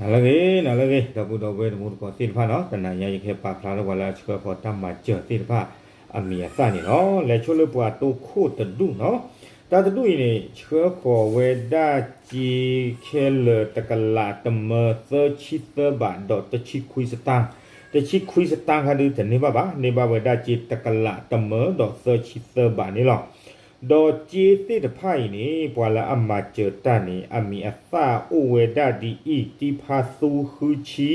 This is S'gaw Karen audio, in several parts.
နၤလၢအဂ့ၤ နၤလၢအဂ့ၤ ဒီပုၢ်ဒီဝဲၢ်တံၤသကိးသ့ၣ်တဖၣ်နီၤ, တနၤညါယကဟဲပာ်ဖျါထီၣ်ပှၤလၢအဆှၢဃီၤတၢ်မၤစၢၤသ့ၣ်တဖၣ်အမံၤအသၣ်န့ၣ်လီၤ. လဲၤဆိလၢပှၤတိခိၣ်တဒူၣ်နီၤ, တၢ်တဒူၣ်အံၤန့ၣ် ဆှၢဃီၤဝဲဒၣ်စ့ခဲလၢာ်တကလးတမၢသၢဆံသၢဘးဒီးတဆံခွံစတၢၣ်, တဆံခွံစတၢၣ်ခါဒုတန့ၢ်ဘၣ်ဘၣ်, န့ၢ်ဘၣ်ဝဲဒၣ်စ့တကလးတမၢဒီးသၢဆံသၢဘးန့ၣ်လီၤ. ဒီးစ့သ့ၣ်တဖၣ်အံၤန့ၣ် ပှၤလၢအမၤစၢၤတၢ်န့ၣ် အမံၤအသၣ်အိၣ်ဝဲဒၣ်ဒ်အံၤ, တံဖါသူဃုဆံ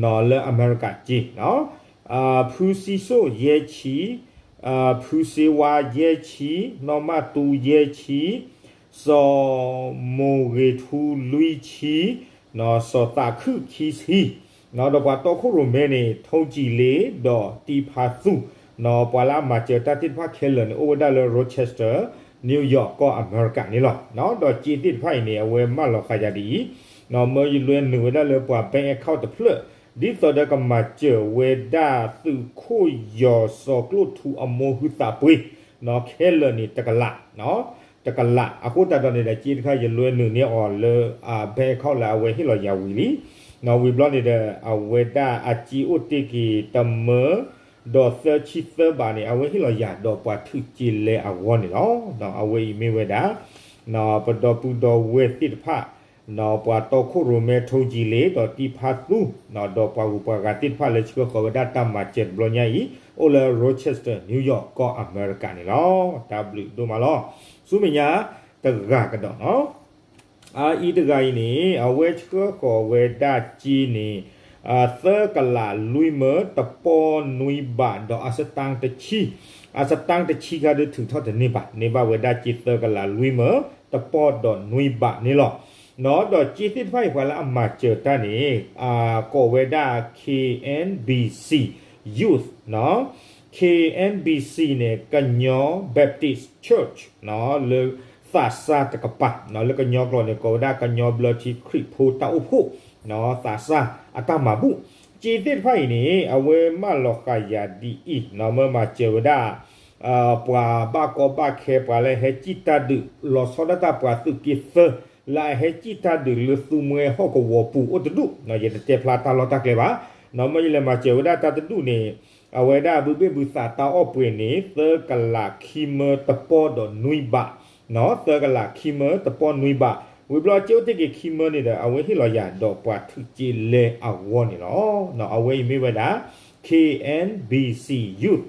နီၤ လၢအမဲရကၤစ့, ဖုစံစိၣ်ယဲၢ်ဆံ, ဖုစ့ဝါယဲၢ်ဆံ, နီၢ်မၣ်တူယဲၢ်ဆံ, စီၤမိၢ်ဂ့ၤထူလွံၢ်ဆံ, စီၤသးခုၣ်ခံဆံ, ဒီးပှၤတီခိၣ်ရိၣ်မဲန့ၣ် ထိၣ်ကံၤလ့ ဒီးတံဖါသူ, ပှၤလၢအမၤစၢၤတၢ်သ့ၣ်တဖၣ်ခဲလၢာ်န့ၣ် အိၣ်ဝဲဒၣ်လၢ Rochester, New York ကီၢ်အမဲရကၤန့ၣ်လီၤ. ဒီးစ့သ့ၣ်တဖၣ်အံၤန့ၣ် အဝဲမၢလီၤဃာ်ယၤဒ်အံၤ, မၢယလွဲနုာ်ဝဲဒၣ်လၢပှၤ bank account တဖျၢၣ် ဒ်သိးဒီးကမၤစၢၤဝဲဒၣ်သုးခိၣ်ယီၤစီၤကျိၣ်ထူအမိၢ်ဟုသးပှ့ၤ ခဲလၢာ်န့ၣ် တကလး တကလး အဃိသတးဒီးန့ၣ်ဒီး စ့တခါယလွဲနုာ်န့ၢ်အီၤလၢ bank account လၢအဝဲဟ့ၣ်လီၤယၤဝံၤလံ, ဝံၤဘျီန့ၣ်ဒီး အဝဲဒၣ်အစ့အိၣ်တ့ၢ်က့ၤတမၢ ဒီးသၢဆံသၢဘးန့ၣ် အဝဲဟ့ၣ်လီၤယၤဒီးပှၤထုးစ့လဲအဂီၢ်န့ၣ်လီၤ. အဝဲအံၤမ့ၢ်ဝဲဒၣ် ပဒီပုၢ်ဒီဝဲၢ်သ့ၣ်တဖၣ် ပှၤတီခိၣ်ရိၣ်မဲထိၣ်ကံၤလ့ဒီးတံဖါသူ ဒီးပှၤဂုၤပှၤဂၤသ့ၣ်တဖၣ်လၢဆှၢဃီၤဝဲဒၣ်တၢ်မၤစၢၤတဘျီညါအံၤ အိၣ်လၢ Rochester, New York ကီၢ်အမဲရကၤန့ၣ်လီၤ. တၢ်ဘျုးဒိၣ်မးလီၤ. ဆူမဲာ်ညါတဂၤကဒီးနီၤ, အအံၤတဂၤအံၤန့ၣ် အဝဲဆှၢဃီၤဝဲဒၣ်စ့န့ၣ် သၢကလးလွံၢ်မၢတပီၢ်နွံဘးဒီးအစတၣ်တဆံ, အစတၣ်တဆံခါဒုထုးထီၣ်တန့ၢ်ဘၣ်, န့ၢ်ဘၣ်ဝဲဒၣ်စ့သၢကလးလွံၢ်မၢတပီၢ်ဒီးနွံဘးန့ၣ်လီၤ. ဒီးစ့သ့ၣ်တဖၣ်အံၤပှၤလၢအမၤစၢၤတၢ်န့ၣ် ကိးဝဲဒၣ် K N B C Youth, K N B C န့ၣ် ကညီ Baptist Church လၢသးစၢ်တကပၤ, လၢကညီကျိာ်န့ၣ် ကိးဝဲဒၣ်ကညီဘျၢထံခရံာ်ဖိတၢ်အိၣ်ဖှိၣ် သးစၢ်အတၢ်မၤဘူၣ်, စ့သ့ၣ်တဖၣ်အံၤန့ၣ် အဝဲမၢလီၤဃာ်ယၤဒ်အံၤ, မၢမၤစၢၤဝဲဒၣ် ပှၤဘၣ်ကီဘၣ်ခဲ ပှၤလၢဟဲစံၣ်တၢ်ဒုး လီၤဆီဒၣ်တၢ်ပှၤသုးက့သၢ လၢအဟဲစံၣ်တၢ်ဒုးလၢသူမှဲဟီၣ်ကဝီၤပူၤအိၣ်တဒူၣ်, ယတတဲဖျါတၢ်လီၢ်တၢ်ကျဲဘၣ်, မၢယလဲၤမၤစၢၤဝဲဒၣ်တၢ်တဒူၣ်န့ၣ် အဝဲဒၣ်ဘုဘ့ၣ်ဘုသးတၢ်အီၣ်ပှ့ၤန့ၣ် သၢကလးခံမၢတပီၢ်ဒီးနွံဘး, သၢကလးခံမၢတပီၢ်နွံဘး, ဝံၤဘျီစ့အိၣ်တ့ၢ်က့ၤခံမၢန့ၣ်ဒီး အဝဲဟ့ၣ်လီၤယၤဒီးပှၤထုးစ့လဲအဂီၢ်န့ၣ်လီၤ. အဝဲအံၤမ့ၢ်ဝဲဒၣ် K N B C Youth,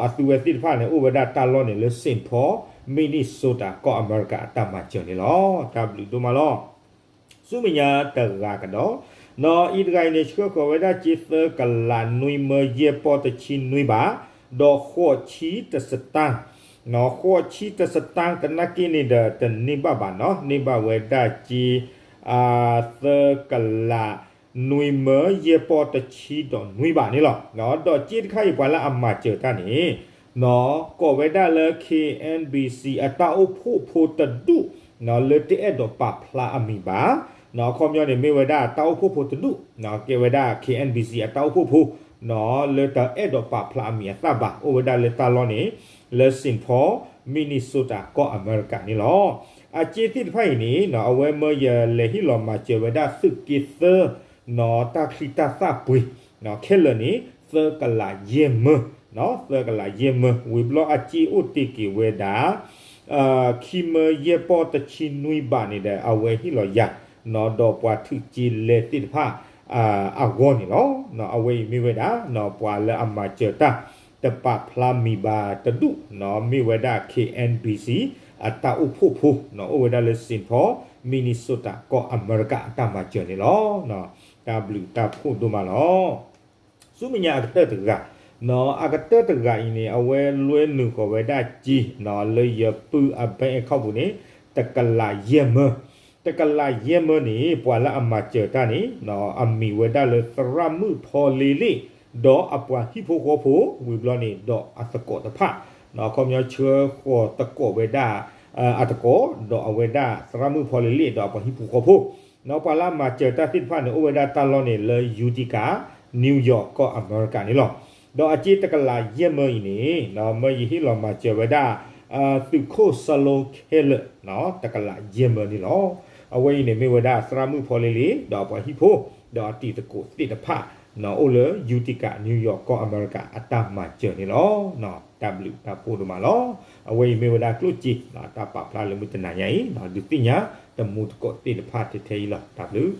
အသုဝဲသ့ၣ်တဖၣ်န့ၣ် အိၣ်ဝဲဒၣ်တၢ်လီၢ်န့ၣ်လၢ Saint Paul, Minnesota ကီၢ်အမဲရကၤအတၢ်မၤစၢၤန့ၣ်လီၤ. တၢ်ဘျုးဒိၣ်မးလီၤ. ဆူမဲာ်ညါတဂၤကဒီး, နီၤအံၤတဂၤအံၤန့ၣ် ဆှၢဃီၤဝဲဒၣ်စ့သၢကလးနွံမၢယဲၢ်ပီၢ်တဆံနွံဘး, ဒီးဃိးဆံတစတၢ်, ဃိးဆံတစတၢ်သနာ်က့န့ၣ်ဒီး တန့ၢ်ဘၣ်ဘၣ်နီၤ, န့ၢ်ဘၣ်ဝဲဒၣ်စ့ သၢကလးနွံမၢယဲၢ်ပီၢ်တဆံဒီးနွံဘးန့ၣ်လီၤ. ဒီးစ့တခါအံၤပှၤလၢအမၤစၢၤတၢ်န့ၣ် နီၤ ကိးဝဲဒၣ်လၢ K N B C အတၢ်အိၣ်ဖှိၣ်ဖိတဒူၣ် နီၤ လၢတအဲၣ်ဒိးပာ်ဖျါအမံၤဘၣ်, နီၤ အခီပညီန့ၣ် မ့ၢ်ဝဲဒၣ်တၢ်အိၣ်ဖှိၣ်ဖိတဒူၣ် နီၤ ကဲဝဲဒၣ် K N B C အတၢ်အိၣ်ဖှိၣ်ဖိ နီၤ လၢတအဲၣ်ဒိးပာ်ဖျါအမံၤအသၣ်ဘၣ် အိၣ်ဝဲဒၣ်လၢတၢ်လီၢ်န့ၣ် လၢ Saint Paul, Minnesota ကီၢ်အမဲရကၤန့ၣ်လီၤ. အစ့သ့ၣ်တဖၣ်အံၤန့ၣ် နီၤ အဝဲမၢယလဲၤဟ့ၣ်လီၤမၤစၢၤဝဲဒၣ်သုးက့သၢ နီၤ တၢ်ချံတၢ်သၣ်ပှ့ၤ နီၤ ခဲလၢာ်န့ၣ် သၢကလးယဲၢ်မၢ, နီၤ သၢကလးယဲၢ်မၢ ဝံၤဘျီအစ့အိၣ်တ့ၢ်က့ၤဝဲဒၣ် ခံမၢယဲၢ်ပီၢ်တဆံနွံဘးန့ၣ်ဒီး အဝဲဟ့ၣ်လီၤယၤ နီၤ ဒီးပှၤထုးစ့လဲသ့ၣ်တဖၣ် အဂီၢ်န့ၣ်လီၤ. နီၤ အဝဲအံၤမ့ၢ်ဝဲဒၣ် နီၤ ပှၤလၢအမၤစၢၤတၢ် တပာ်ဖျါမံၤဘၣ်တဒူၣ် နီၤ မ့ၢ်ဝဲဒၣ် K N B C အတၢ်အိၣ်ဖှိၣ်ဖိ နီၤ အိၣ်ဝဲဒၣ်လၢ Saint Paul, Minnesota ကီၢ်အမဲရကၤအတၢ်မၤစၢၤန့ၣ်လီၤ. တၢ်ဘျုးတၢ်ဖှိၣ်ဒိၣ်မးလီၤ. ဆူမဲာ်ညါအကတၢၢ်တဂၤ, နီၤ အကတၢၢ်တဂၤအံၤန့ၣ် အဝဲလွဲနုာ်ဃီၤဝဲဒၣ်စ့ နီၤ လၢယပုၢ်အ bank account ပူၤန့ၣ် တကလးယဲၢ်မၢ, တကလးယဲၢ်မၢန့ၣ် ပှၤလၢအမၤစၢၤတၢ်န့ၣ် နီၤ အမံၤဝဲဒၣ်လၢသရၣ်မုၣ်ဖီလ့လ့ၣ် ဒီးအပှၤဟံၣ်ဖိဃီဖိ ဝံၤဘျီန့ၣ် ဒီးအသကိးတဖၣ်, နီၤ အခီပညီဆှၢဃီၤသကိးဝဲဒၣ် အသကိး ဒီးအဝဲဒၣ်သရၣ်မုၣ်ဖီလ့လ့ၣ် ဒီးအပှၤဟံၣ်ဖိဃီဖိ နီၤ ပှၤလၢအမၤစၢၤတၢ်သ့ၣ်တဖၣ်န့ၣ် အိၣ်ဝဲဒၣ်တၢ်လီၢ်န့ၣ်လၢ Utica, New York ကီၢ်အမဲရကၤန့ၣ်လီၤ. ဒီးအစ့တကလးယဲၢ်မၢအံၤန့ၣ် နီၤ မၢယဟ့ၣ်လီၤမၤစၢၤဝဲဒၣ် သုးခိၣ်စလိခဲလၢာ် နီၤ တကလးယဲၢ်မၢန့ၣ်လီၤ. အဝဲအံၤန့ၣ်မ့ၢ်ဝဲဒၣ်သရၣ်မုၣ်ဖီလ့လ့ ဒီးအပှၤဟံၣ်ဖိ ဒီးအတံၤသကိးသ့ၣ်တဖၣ် အိၣ်လၢ Utica New York ကီၢ်အမဲရကၤအတၢ်မၤစၢၤန့ၣ်လီၤ. တၢ်ဘျုးတၢ်ဖှိၣ်ဒိၣ်မးလီၤ. အဝဲအံၤမ့ၢ်ဝဲဒၣ်ကျိၣ်စ့ တၢ်ပာ်ဖျါလၢမုၢ်တနၤညါအံၤ ဒုးသ့ၣ်ညါတမူတကိးသ့ၣ်တဖၣ်ထဲထဲအံၤလီၤ. တၢ်ဘျုး